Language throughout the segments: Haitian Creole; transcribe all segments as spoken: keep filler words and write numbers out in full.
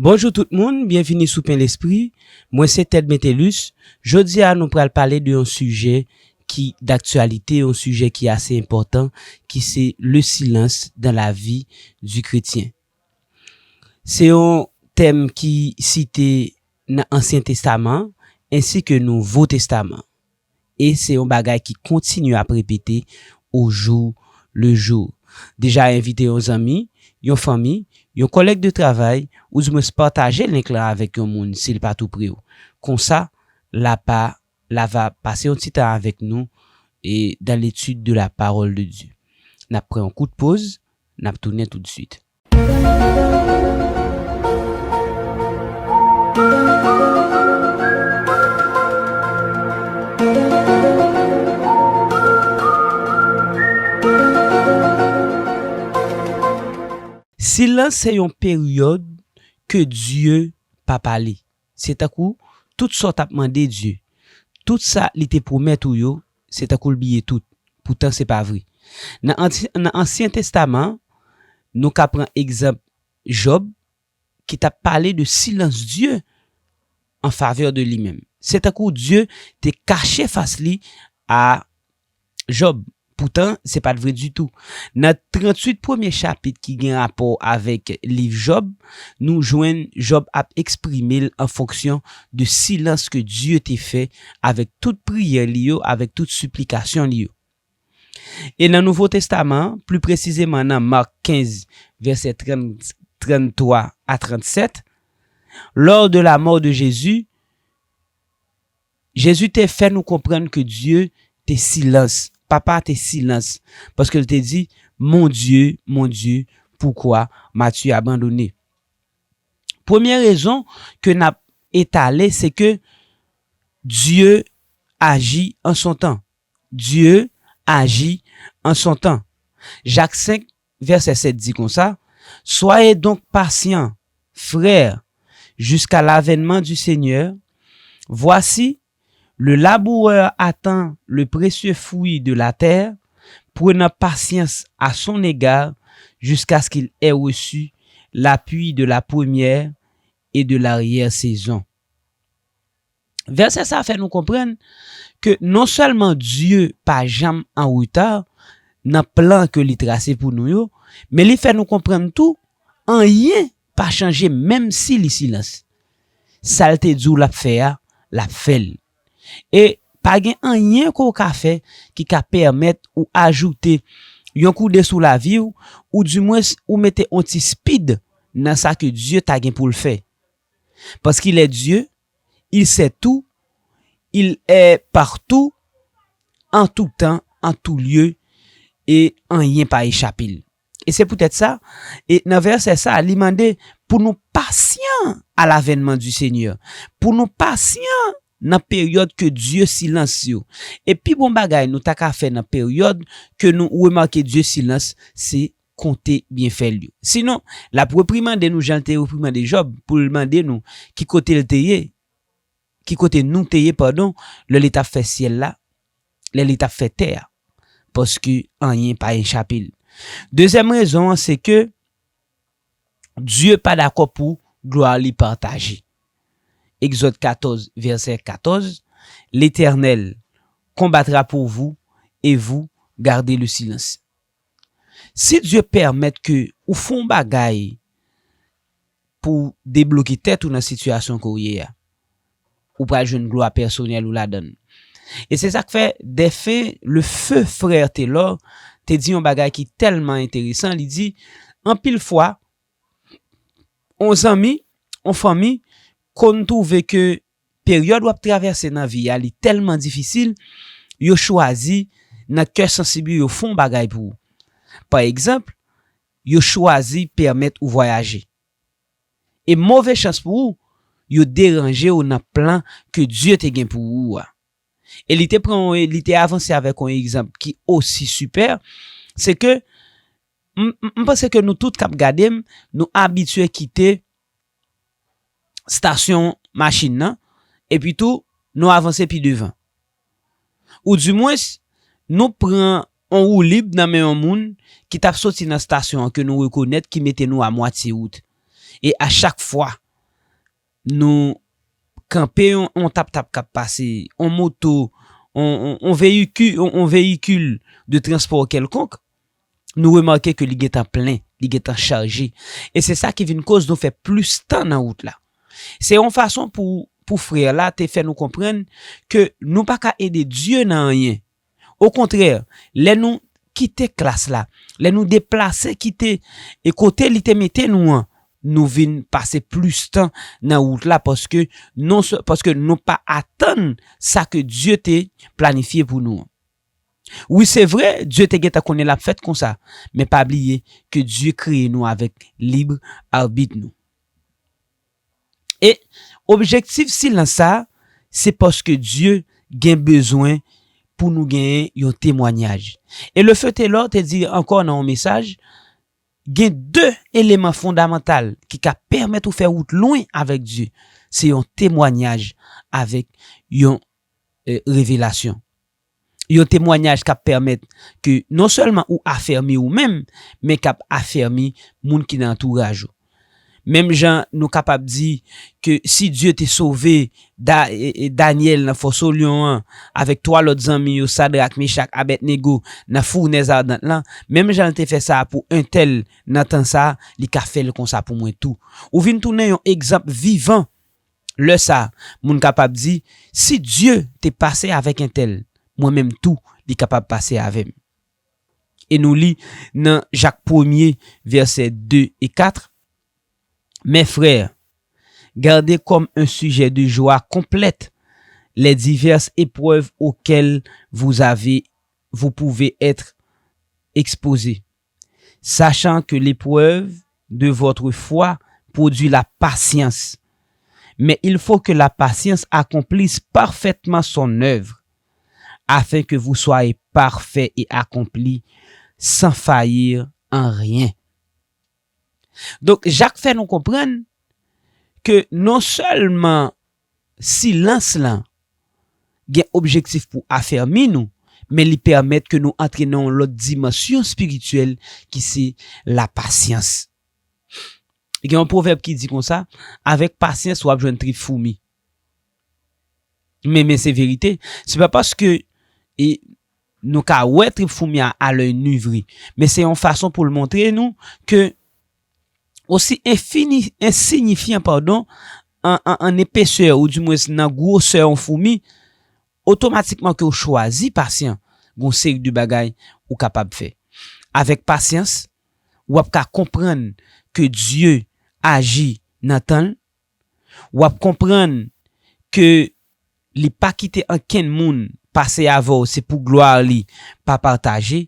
Bonjou tout moun, byenvini sou Pen Lespri. Mwen se Ted Metellus. Jodi a nou pral pale de yon sijè ki daktyalite, yon sijè ki ase enpòtan, ki se le silence dans la vie du chrétien. Se yon tèm ki site nan Ansyen Testaman ensi ke Nouvo Testaman. E se yon bagay ki kontinye ap repete au jour le jour. Deja envite yon zanmi, yon fanmi, yon kòlèg de travay, ou dimwens pataje link lan avèk yon moun si l pa tou pre w. Konsa, l a pa, l a va pase yon ti tan avèk nou e dans l'étude de la parole de Dieu. N ap pran yon kout poz, n ap tounen tout de suite. Silans se yon peryòd ke Dye pa pale. Se tankou tout sa w t ap mande Dye, tout sa li te pwomèt ou yo, se tankou l bliye tout. Poutan se pa vre. Nan Anti-, nan Ansyen Testaman, nou ka pran egzanp Jòb, ki t ap pale de silans Dye an favè de li menm. Se tankou Dye te kache fas li a Jòb. Poutan, se pa t vre ditou. Nan tranntuit premye chapit ki gen rapò avèk liv Jòb, nou jwenn Jòb ap eksprime l an fonksyon de silans ke Dye te fè avèk tout priyè li yo, avèk tout siplikasyon li yo. E nan Nouvo Testaman an, pli presizeman nan Mak kenz, vèsè trant, tranntwa a trannsèt, lors de la mort de Jésus, Jezi te fè nou konprann ke Dye te silans, Papa te silans, paske l te di, Mon Dieu, mon Dieu, pourquoi m'as-tu abandonné? Premye rezon ke n ap etale, se ke Dye aji an son tan. Dieu agit en son temps. Jak senk, vèsè sèt di konsa, Soyez donc patients, frères, jusqu'à l'avènement du Seigneur. Voici, le laboureur attend le précieux fruit de la terre, prenant patience à son égard jusqu'à ce qu'il ait reçu l'appui de la première et de l'arrière-saison. Vèsè sa a fè nou konprann ke non sèlman Dye pa janm an reta nan plan ke li trase pou nou yo, men li fè nou konprann tou, anyen pa chanje menm si li silans. Sa l te di w l ap fè a, l ap fè l. E pa gen anyen ke w ka fè ki ka pèmèt ou ajoute yon koudè sou lavi w, oudimwens ou mete yon ti spid nan sa ke Dye ta gen pou l fè. Parce qu'il est Dieu, il sait tout, il est partout, en tout temps, en tout lieu, e anyen pa echape l. E se poutèt sa, e nan vèsè sa, li mande pou nou pasyan à l'avènement du Seigneur, pou nou pasyan nan peryòd ke Dye silans yo. E pi bon bagay nou ta ka fè nan peryòd ke nou remake Dye silans, se konte byenfè l yo. Sinon, l ap reprimande nou jan l te reprimande Jòb, pou l mande nou ki kote l te ye, ki kote nou te ye, padon, lè li t ap fè syèl la, lè li t ap fè tè a. Paske anyen pa echape l. Dezyèm rezon an, se ke Dye pa dakò pou glwa li pataje. Egzòd katòz, vèsè katòz, L'Éternel combattra pour vous et vous gardez le silence. Si Dye pèmèt ke ou fè yon bagay pou debloke tèt ou nan sitiyasyon ke w ye a, ou pral jwenn glwa pèsonèl ou ladan l. E se sa k fè, Défunt le feu frè Taylor te di yon bagay ki tèlman enteresan, li di, anpil fwa, yon zanmi, yon fanmi, konn twouve ke peryòd w ap travèse nan vi a, li tèlman difisil, yo chwazi, nan kè sansib yo, yo fè yon bagay pou ou. Pa egzanp, yo chwazi pèmèt ou vwayaje. E move chans pou ou, yo deranje w nan plan ke Dye te gen pou ou a. E li te pran yon, li te avanse avèk yon egzanp ki osi sipè, se ke m, m, m panse ke nou tout k ap gade m, nou abitye kite stasyon machin nan, epi tou, nou avanse pi devan. Oudimwens, nou pran yon woulib nan men yon moun ki t ap soti nan stasyon an ke nou rekonèt ki mete nou a mwatye wout. E a chak fwa, nou kanpe yon, yon tap-tap k ap pase, yon moto, yon, yon, yon veyikil, yon, yon veyikil de transpò kèlkonk, nou remake ke li gentan plen, li gentan chaje. E se sa ki vin koz nou fè plis tan nan wout la. Se yon fason pou, pou frè la te fè nou konprann ke nou pa ka ede Dye nan anyen. Okontrè, lè nou kite klas la, lè nou deplase kite e kote li te mete nou an, nou vin pase plis tan nan wout la paske non sè-, paske nou pa atann sa ke Dye te planifye pou nou an. Wi, se vre, Dye te gentan konnen l ap fèt konsa, men pa bliye ke Dye kreye nou avèk lib abit nou. E objektif silans sa, se paske Dye gen bezwen pou nou genyen yon temwayaj. E Lefetelò te di ankò nan yon mesaj, gen de eleman fondamantal ki ka pèmèt ou fè wout lwen avèk Dye. Se yon temwayaj avèk yon, e, revelasyon. Yon temwayaj k ap pèmèt ke non sèlman ou afèmi ou menm, men k ap afèmi moun ki nan antouraj ou. Menm jan nou kapab di ke si Dye te sove Da-, e, e, Danyèl nan fòso lyon an, avèk twa lòt zanmi yo, Sadrak, Mechak, Abèdnego, nan founèz adan lan, menm jan l te fè sa pou entèl nan tan sa, li ka fè l konsa pou mwen tou. Ou vin tounen yon egzanp vivan. Lè sa, moun kapab di, si Dye te pase avèk entèl, mwen menm tou, li kapab pase avè m. E nou li nan Jak premye, vèsè de e kat, Mes frères, gardez comme un sujet de joie complète les diverses épreuves auxquelles vous avez, vous pouvez être exposés, sachant que l'épreuve de votre foi produit la patience. Mais il faut que la patience accomplisse parfaitement son œuvre, afin que vous soyez parfaits et accomplis sans faillir en rien. Donk, Jak fè nou konprann ke non sèlman silans lan gen objektif pou afèmi nou, men li pèmèt ke nou antre nan yon lòt dimansyon espirityèl ki se lapasyans. Gen yon pwovèb ki di konsa, avèk pasyans, w ap jwenn trip foumi. Men, men se verite. Se pa paske, e, nou ka wè trip foumi a à l'œil nu vre, men se yon fason pou l montre nou ke osi enfini, ensinyifyan, padon, an, an, an epesè, oudimwens nan gwosè yon foumi, otomatikman ke w chwazi pasyan, gon seri de bagay ou kapab fè. Avèk pasyans, w ap ka konprann ke Dye aji nan tan l, w ap konprann ke li pa kite ankenn moun pase avè w, se pou glwa li pa pataje,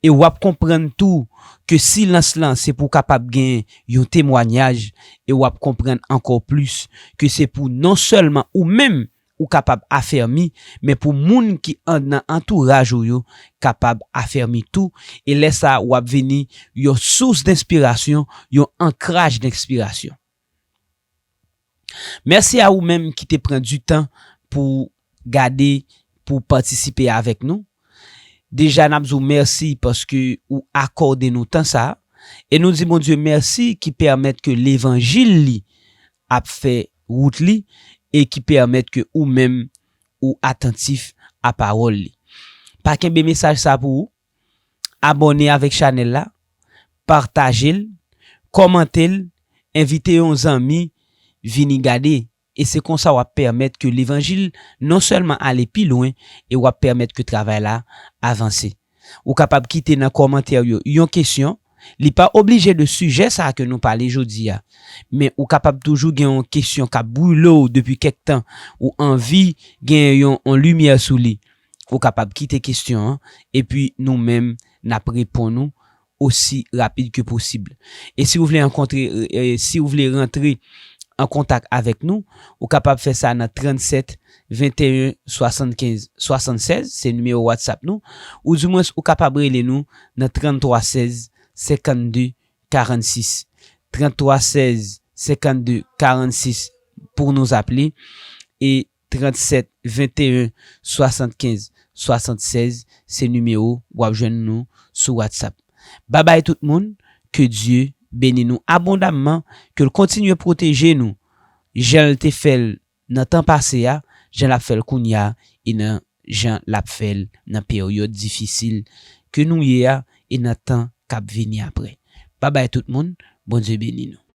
e w ap konprann tou ke silans lan se pou w kapab gen yon temwayaj, e w ap konprann ankò plis ke se pou non sèlman ou menm ou kapab afèmi, men pou moun ki an-, nan antouraj ou yo kapab afèmi tou, e lè sa a w ap vini yon sous denspirasyon, yon ankraj denspirasyon. Mèsi a ou menm ki te pran du tan pou gade, pou patisipe avèk nou. Deja, n ap di w mèsi paske ou akòde nou tan sa a. E nou di Bondye mèsi ki pèmèt ke levanjil li ap fè wout li e ki pèmèt ke ou menm ou atantif a pawòl li. Pa kenbe mesaj sa pou ou. Abòne avèk chanèl la, pataje l, kòmante l, envite yon zanmi vini gade. E se konsa w ap pèmèt ke levanjil non sèlman ale pi lwen, e w ap pèmèt ke travay la avanse. Ou kapab kite nan kòmantè yo yon kesyon. Li pa oblije de sijè sa a ke nou pale jodi a, men ou kapab toujou gen yon kesyon k ap brile w depi kèk tan, ou anvi gen yon, yon limyè sou li. Ou kapab kite kesyon an, epi nou menm, n ap reponn ou osi rapid ke posib. E si w vle rankontre, e, si w vle rantre an kontak avèk nou, ou kapab fè sa nan trannsèt venteyen swasannkenz swasannsèz, se nimewo WhatsApp nou, oudimwens ou kapab rele nou nan tranntwa sèz senkannde karannsis. Tranntwa sèz senkannde karannsis pour nous appeler, e trannsèt venteyen swasannkenz swasannsèz, se nimewo w ap jwenn nou sou WhatsApp. Babay tout moun, ke Dye beni nou abondamman, ke l kontinye pwoteje nou. jan l te fè l nan tan pase a, jan l ap fè l kounye a, e nan jan l ap fè l nan peryòd difisil ke nou ye a, e nan tan k ap vini apre. Babay tout moun, Bondye beni nou.